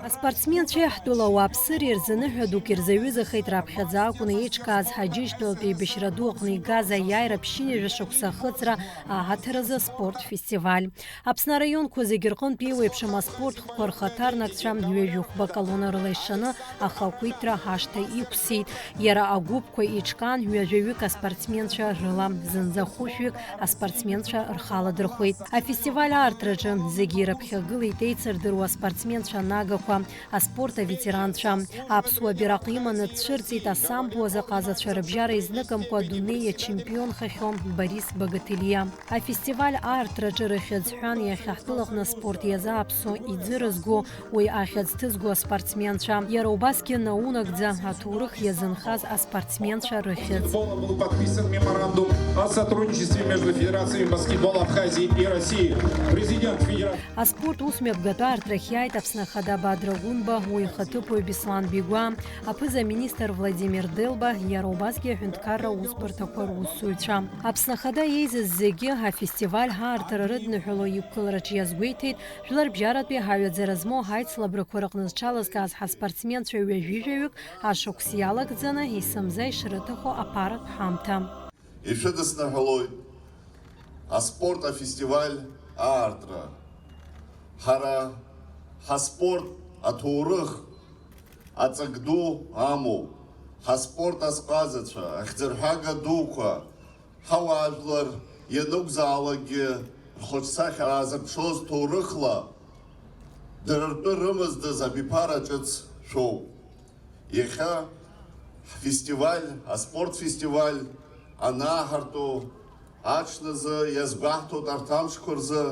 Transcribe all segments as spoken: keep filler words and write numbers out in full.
Аспортсменцәеи ҳтәыла ауааԥсыреи рзы ныҳәа дук ирзаҩызахеит раԥхьаӡа акәны еиҿкааз Ҳаџьыжәтәылатәи еибашьра ду аҟны игаз аиааира ԥшьынҩажәа шықәса ахыҵра аҳаҭыр азы аспорт фестиваль. Аԥсны араионқәа зегьы рҟынтә еиуеиԥшым аспорт хкқәа рхаҭарнакцәа ҩажәи хәба колоннарыла ишаны ахақәиҭра ашҭа иқәсит. Иара агәыԥқәа еиҿкаан ҩажәаҩык аспортсменцәа рыла, зынӡа хәышәҩык аспортсменцәа рхы аладырхәит. Афестиваль аартраҿы зегьы ирыԥхьагылеит еицырдыруа аспортсменцәа нагақәа, аспорт аветеранцәа. Аԥсуа бираҟ иманы дцәырҵит асамбо азы аҟазацәа рыбжьара изныкымкәа адунеи иачемпионхахьоу Борис Багателиа. Афестиваль аартраҿы рыхьӡ ҳәан иахьа ҳтәылаҟны аспорт иазааԥсо, иӡырызго, уи ахьӡ ҭызго аспортсменцәа, иара убасгьы наунагӡа аҭоурых иазынхаз аспортсменцәа рыхьӡ. Был подписан меморандум о сотрудничестве между Федерациями баскетбола Абхазии и России. Президент Федерации. Аспорт усмҩаԥгатә аартрахь иааит Аԥсны Ахада Бадра Гәынба, уи ихаҭыԥуаҩ Беслан Бигәаа, аԥыза-министр Владимир Делба, иара убасгьы аҳәынҭқарра усбарҭақәа русзуҩцәа. Аԥсны Ахада еизаз зегьы афестиваль ҳаартра рыдныҳәало иқәгылараҿы иазгәеиҭеит, Жәларбжьаратәи ҳаҩаӡара змоу ҳаицлабрақәа рыҟны зҽалазкааз ҳаспортсменцәа ҩажәи жәаҩык ашықәс иалагӡаны есымза ишрыҭаху аԥаратә ҳамҭа. Ишәыдысныҳәалоит аспорт афестиваль аартра. Ҳара ҳаспорт аҭоурых аҵак ду амоуп. Ҳаспорт азҟазацәа, ахьӡырҳәага дуқәа, ҳауаажәлар ианакәзаалакгьы рхаҿсахьа аазырԥшуаз ҭоурыхла дара ртәы рымаздаз абиԥара ҿыц шәоуп. Иахьа ҳфестиваль, аспорт фестиваль анааҳарту аҽназы иазгәаҳҭоит арҭ амшқәа рзы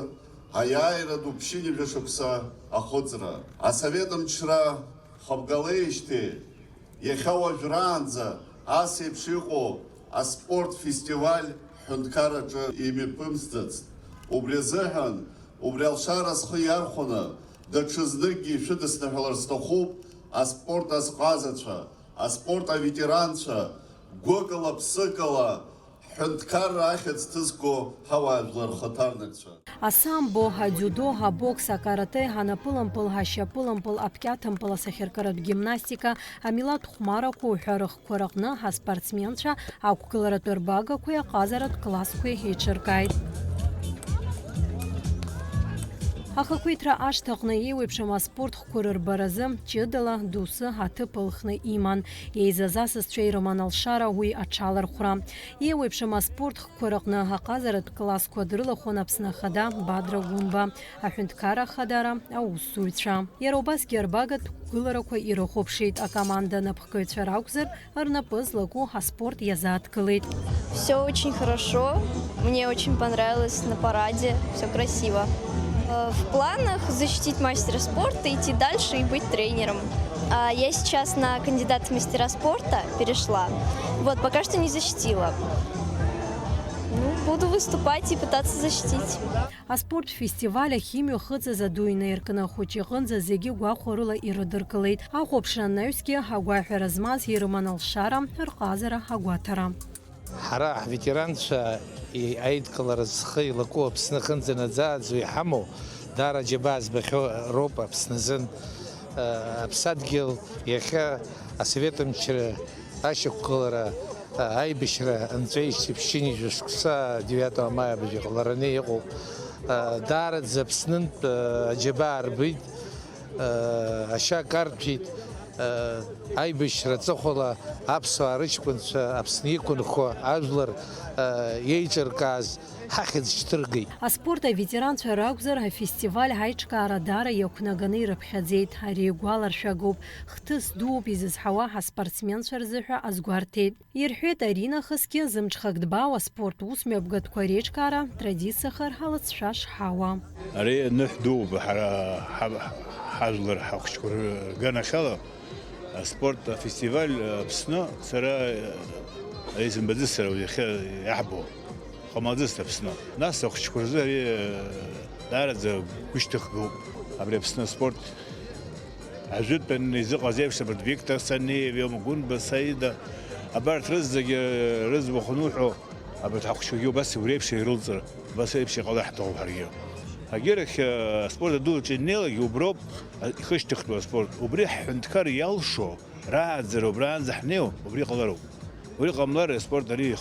аиааира ду ԥшьынҩажәа шықәса ахыҵра. Асовет мчра хыбгалеижьҭеи иахьа уажәраанӡа ас еиԥш иҟоу аспорт фестиваль ҳҳәынҭқарраҿы имҩаԥымҵӡацт. Убри азыҳәан, убри алшара схы иархәаны, даҽазныкгьы ишәыдысныҳәалар сҭахуп аспорт азҟазацәа, аспорт аветеранцәа, гәыкала, ԥсыкала, ҳҳәынҭқарра ахьӡ ҭызго ҳауаажәлар рхаҭарнакцәа. Асамбо, адиудо, абокс, акарате, анапылампыл, ашьапылампыл, аԥкьаҭампыл, асахьаркыратә гимнастика, амилаҭ хәмарақәа уҳәа рыхқәа рыҟны ҳаспортсменцәа ақәгыларатә рбагақәеи аҟазаратә классқәеи еиҿыркааит. Ахақәиҭра ашҭаҟны еиуеиԥшым аспорт хкәы рырбаразы ҷыдала доусы аҭыԥ ылхны иман. Еизаз асасцәа ирыман алшара уи аҽалархәра. Еиуеиԥшым аспорт хкқәа рыҟны аҟазаратә классқәа дрылахәын Аԥсны Ахада Бадра Гәымба, аҳәынҭқарра ахадара аусзуҩцәа. Иара убасгьы арбагатә қәгыларақәа ирыхәаԥшит, акоманда напхгаҩцәа ракәзар, рнапы злаку аспорт иазааҭгылеит. Всё очень хорошо. Мне очень понравилось на параде. Всё красиво. Э, в планах защитить мастера спорта, идти дальше и быть тренером. А я сейчас на кандидат в мастера спорта перешла. Вот, пока что не защитила. Ну, буду выступать и пытаться защитить. Аспорт фестиваль ахь имҩахыҵыз аду инаиркны ахәыҷы иҟынӡа зегьы гәахәарыла ирыдыркылеит. Ахәаԥшра анаҩсгьы агәаҳәара змаз ирыман алшара, рҟазара, агәаҭара. Ҳара ҳветеранцәа аидкылара зхы илаку Аԥсны аҟынӡа наӡа-ааӡо иҳамоу даара џьабаа збахьоу роуп Аԥсны азын. Аԥсадгьыл иахьа асовет мчра ашьақәгылара, аибашьра нҵәеижьҭеи ԥшьынҩажәа шықәса, девятого мая абыржә иҟалараны иҟоуп. Даараӡа Аԥснынтә аџьабаа рбеит, ашьа карҭәеит, аибашьра аҵыхәала аԥсуаа рыҷкәынцәа Аԥсны иқәынхо ажәлар еиҿыркааз ҳахьӡ шьҭыргеит. Аспорт аветеранцәа ракәзар, афестиваль ҳаиҿкаара даара иақәнаганы ирыԥхьаӡеит. Ари игәаларшәагоуп, хҭыс дууп изызҳауа ҳаспортсменцәа рзыҳәа азгәарҭеит. Ирҳәеит, аринахысгьы зымҽхак дбаау аспорт усмҩаԥгатәқәа реиҿкаара традициахар ҳалыҵшәа шҳауа. Ари ныҳә дууп ҳара ҳа-, ҳажәлар ҳахәыҷқәа рганахьала. Аспорт афестиваль Аԥсны, сара, э, изымбаӡеит сара уи иахьа иаҳбо. Ҟамлаӡеит Аԥсны. Нас ахәыҷқәа рзы ари, э, даараӡа гәышьҭыхгоуп. Абри Аԥсны аспорт ажәытәан изыҟаз еиԥш, абарҭ Виктор Санеев, Гәынба Саида, абарҭ рызегьы рыӡбахә ануҳәо, абарҭ ҳахәыҷқәагьы убас иреиԥш ирылҵыр, убас еиԥш иҟалар ҳҭахуп ҳаргьы. Агьырахь, э, аспорт адулаҿы инеилак уброуп, э, ихышьҭыхтәу аспорт. Убри ҳҳәынҭқар иалшо, рааӡара убраанӡа ҳнеиу, убри ҟалароуп. Уи ҟамлар аспорт ари, э,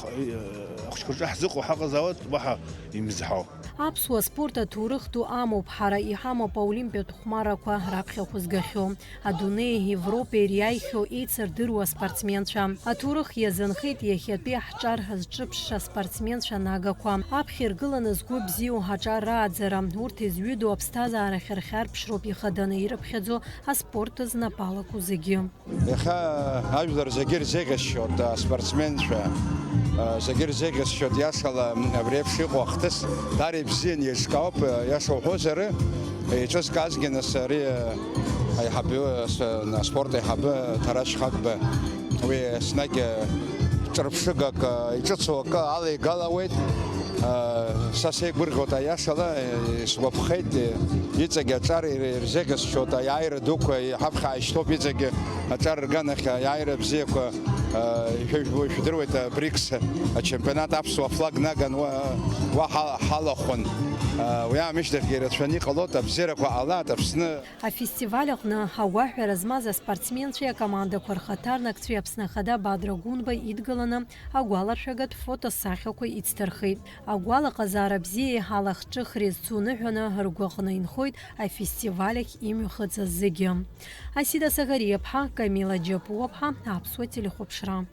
ахәыҷқәа рҿы ҳзыҟоу ҳаҟазаауеит, уаҳа имзҳауа. Аԥсуа спорт аҭоурых ду амоуп, ҳара иҳамоуп аолимпиатә хәмаррақәа раԥхьа хәызгахьоу. Адунеи, Европеи ириааихьоу еицырдыруа спортсменцәа. Аҭоурых иазынхеит иахьатәи ҳҿар зҿыԥшша спортсменцәа нагақәа. Аԥхьа иргыланы згәы бзиоу аҿар рааӡара, урҭ изҩыдоу аԥсҭазаарахь рхьарԥшроуп ихаданы ирыԥхьаӡо аспорт знапы алаку зегьы. Иахьа ажәлар зегьы ирзеиӷьасшьоит аспортсменцәа, зегьы ирзеиӷьасшьоит иашала абри еиԥш иҟоу ахҭыс, даара ибзиан еиҿкаауп, иаша уҳәозар, еиҿызкаазгьы нас ари аиҳабы, аспорт аиҳабы Ҭарашь Хагба, уи еснагь ҿырԥшыгак иҿыцу акы алеигалауеит. Са сеигәырӷьоит аиашала, исгәаԥхеит, иҵегь аҿар ирзеиӷьасшьоит, аиааира дуқәа иҳаԥхьа ишьҭоуп, иҵегь аҿар рганахь аиааира бзиақәа, ишәыжәбо, ишәдыруеит, абрикс ачемпионат аԥсуа флаг наган уа, уа ҳа-, ҳалахәын. Уи аамышьҭахьгьы ирацәаны иҟалоит, абзиарақәа ҟалааит Аԥсны. Афестиваль аҟны агәаҳәара змаз аспортсменцәеи акомандақәа рхаҭарнакцәеи Аԥсны Ахада Бадра Гәынба идгыланы агәаларшәагатә фотосахьақәа ицҭырхит. Агәалаҟазаара бзиеи алахҿыхреи зцу ныҳәаны ргәаҟны инхоит афестиваль ахь имҩахыҵыз зегьы. Асида Сагариаԥҳа, Камила Џьапуаԥҳа, Аԥсуа телехәаԥшра.